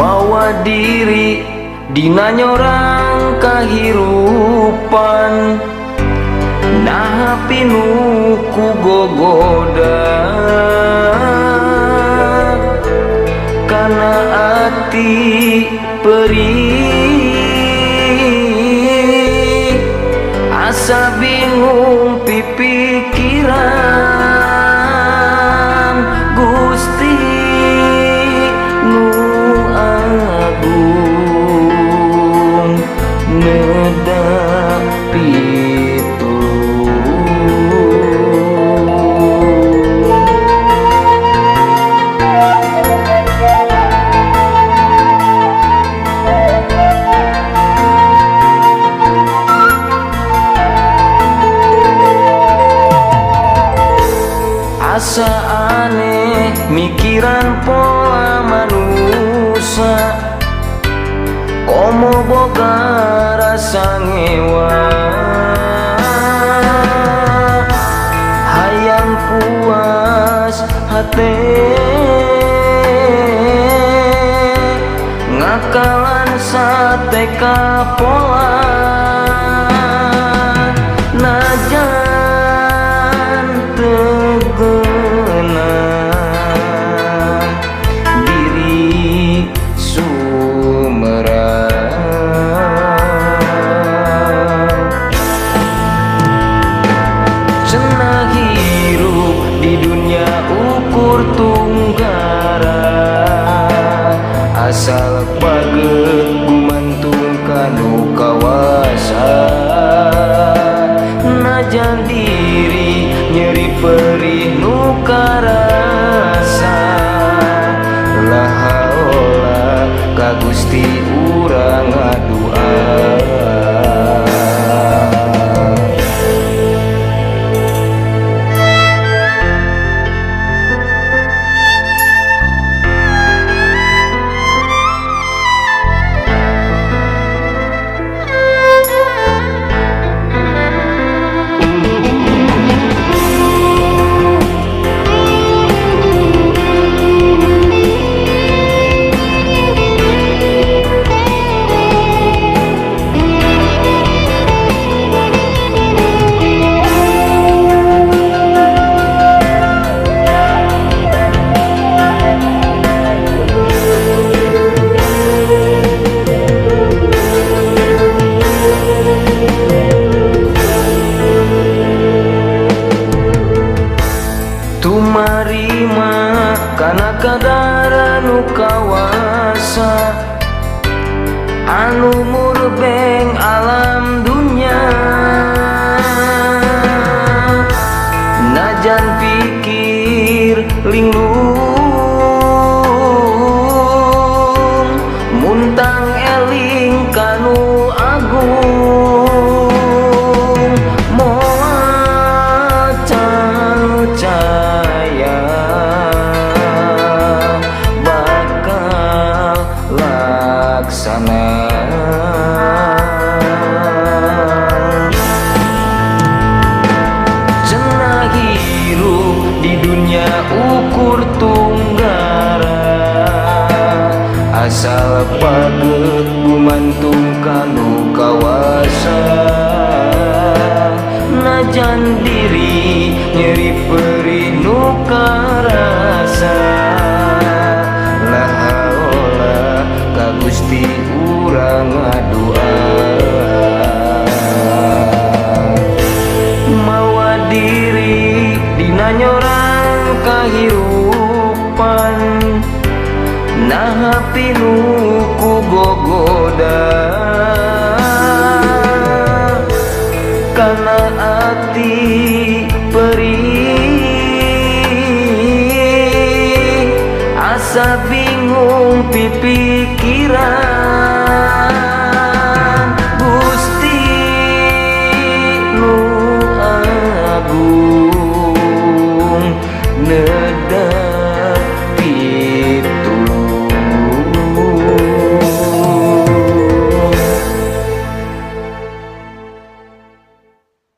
Mawa diri dina nyorang kahirupan, nah pinuh ku gogoda, kana ati perih asa bingung pipikiran. Gusti nu agung nedak pitulung. Asa aneh mikiran pola manusia, komo boga rasa ngewa, hayang puas hate ngakalan sate kapola. Najan tegena diri sumerang, cenah hirup di dunia ukur tunggara, asal paget gumantung kanu kawasa. Najan diri nyeri perih nu karasa, la haola ka Gusti urang ngadua. Tumarima kana kadar anu kawasa, anu murbeng alam dunya. Najan pikir linglung muntang eling kanu agung, moal caya bakal laksana. Cenah hirup di dunia ukur tunggara, asal paget gumantung kanu kawasa. Najan diri nyeri perih nu karasa, la haola ka Gusti urang ngadua. Mawa diri dina nyorang kahirupan, nah pinuh ku gogoda, kana ati perih asa bingung pipikiran.